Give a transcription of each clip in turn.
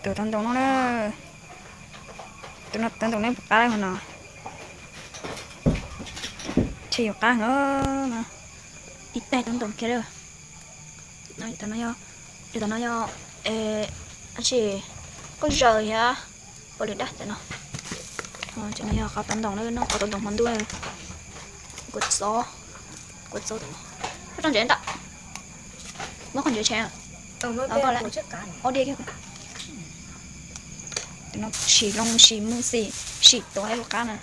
Tus tau ntoo no na, tus no tau ntoo ne puas qab ho no. Ntshe yuav qab heev no. Ib tais tau ntoo kiag lawm. Tam no yog, tam no yog, tab sis koj zaws thiab pov lwm dab tam no. Tam no yog qhov tau ntoo na, noj qhov tau ntoo hmo ntuj. Kua txob, kua txob tam no. Koj rau ntsev ntawm, muab koj ntsev tshev. Ob diav kiag. Tam no sim loo sim mus xim, sim tuav ib lub qab na.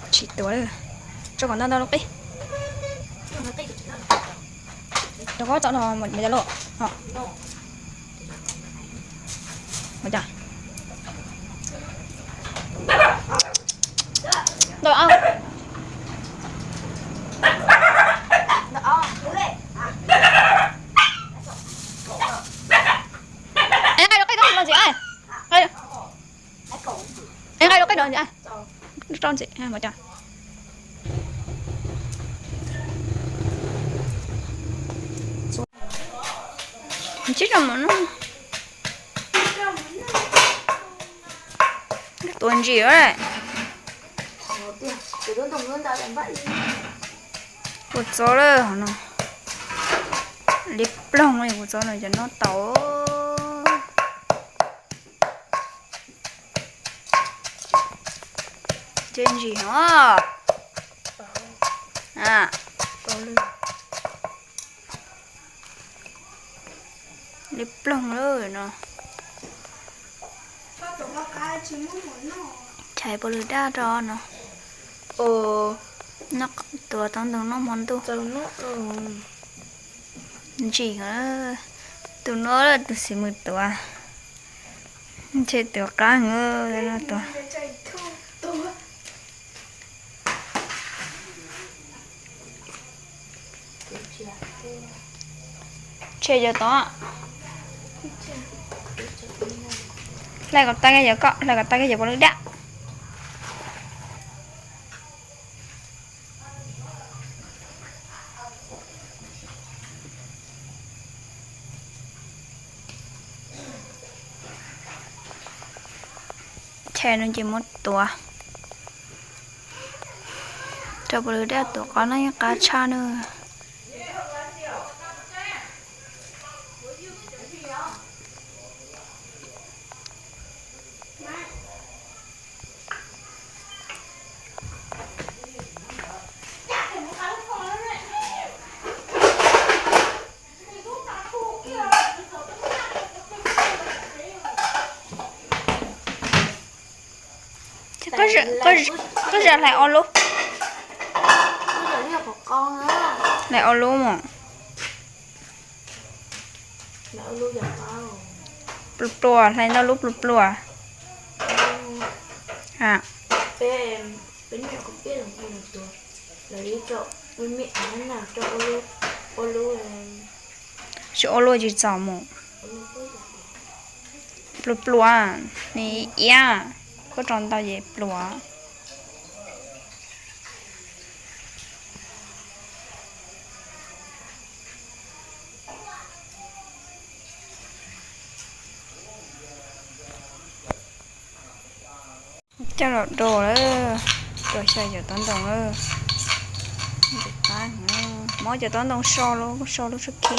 Tsis tuav lawm, tso kom ntau ntau lub qij. Rau qab tso no mas cov loj. Ua cas? Ntau. Nqa rau qij no ntxiv. Nqa rau qij no ntxiv. Rau ntxiv mas cas. Ntsib rau mus no. Tuav ntsis lawm. Kua txob lawm hov no. Liab ploog li kua txob no cov noj tau. Ntsib ntsis no. Liab ploog lawm no. Chais pov lwm dab rau no. Noj tuav tau ntoo noj hmo ntuj. Ntsim, tus no tus xim mus tuav. Ntshe tuav qab heev no tuav. Tshem cov tod. Hlais kom tag kiag cov ko, hlais kom tag kiag cov pov lwm dab. Chais no ces muab tuav. Rau pov lwm dab tuav qab no yeej qab tshaj na. Koj zam hlais ob lub. Hlais ob lub mas. Pluas pluas, hlais ntau lub pluas pluas. Tsis ua luaj tsis txaus mus. Pluas pluas, nws iab, koj rau ntau ces pluas. Coj los do lawm, cov xyaw cov tob ntoo lawm. Mob cov tob ntoo so lub, so lub tshub khi.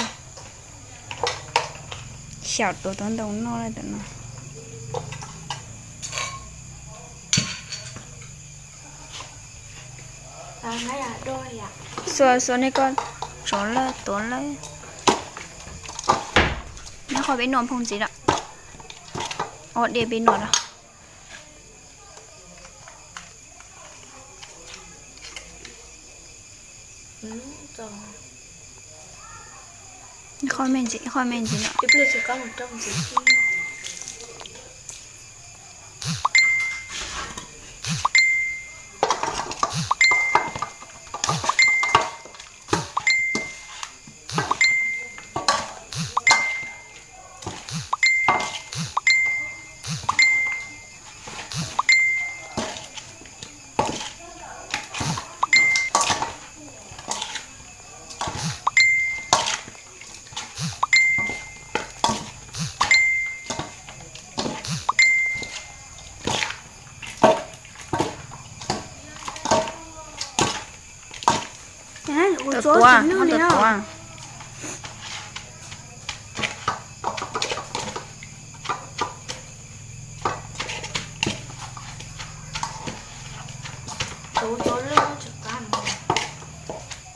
Xyaum tuav tob ntoo noj lawm tam no. Xuas xuas nej koj tsov lawm tuav lawm. Nyob qhov peb noj phooj ntxiv lawm. Ob diav peb noj lawm. Qhov me ntsis, qhov me ntsis no. Tuav, muab tuav tuav.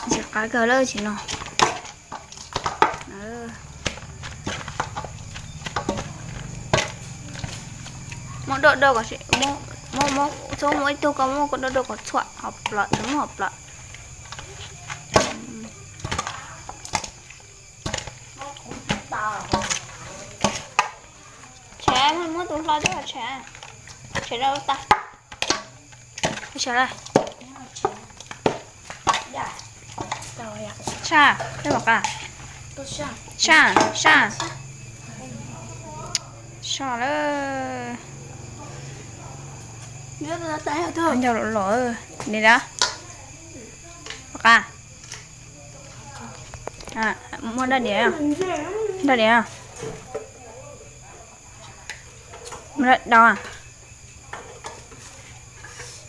Ntxim qab kawg lawm tsis no. Muab doj doj kom, muab, muab, txhob muab ib tug, koj muab koj doj doj kom txhuam hov plawv, txhob muab hov plawv. Tshem, muab tus hlo coj tshem, tshem rau lub tag. Saj, saj, saj, saj. Saj lawm. Ncauj los los li na. Pom qab. Muab daj diav, daj diav. Muab daj diav.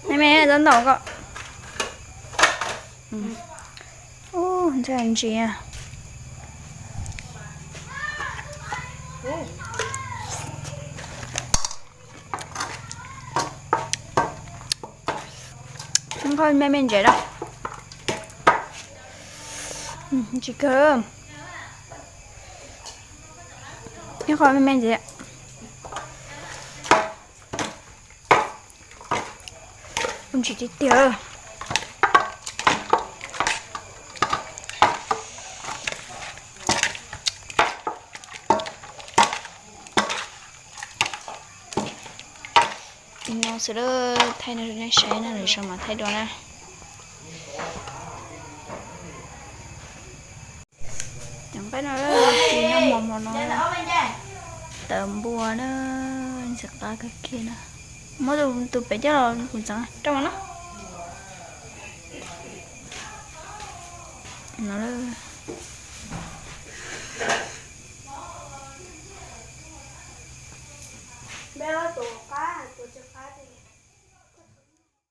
Me me, tab ntau ko. Ub, ntxim ntsia. Qhov me me ntses na. Tsis kawg. Ib qho me me ntses. Ntsis tiag tiag. Li no xwb, thaij no rau nej saib na, lwm zaus mam thaij dua na. Ceev nqaij no, tis no mos mos no, tawv npua na, ntxim qab kawg kiag na. Muab tus pem coj los kuv ntxeev rau mas no. No,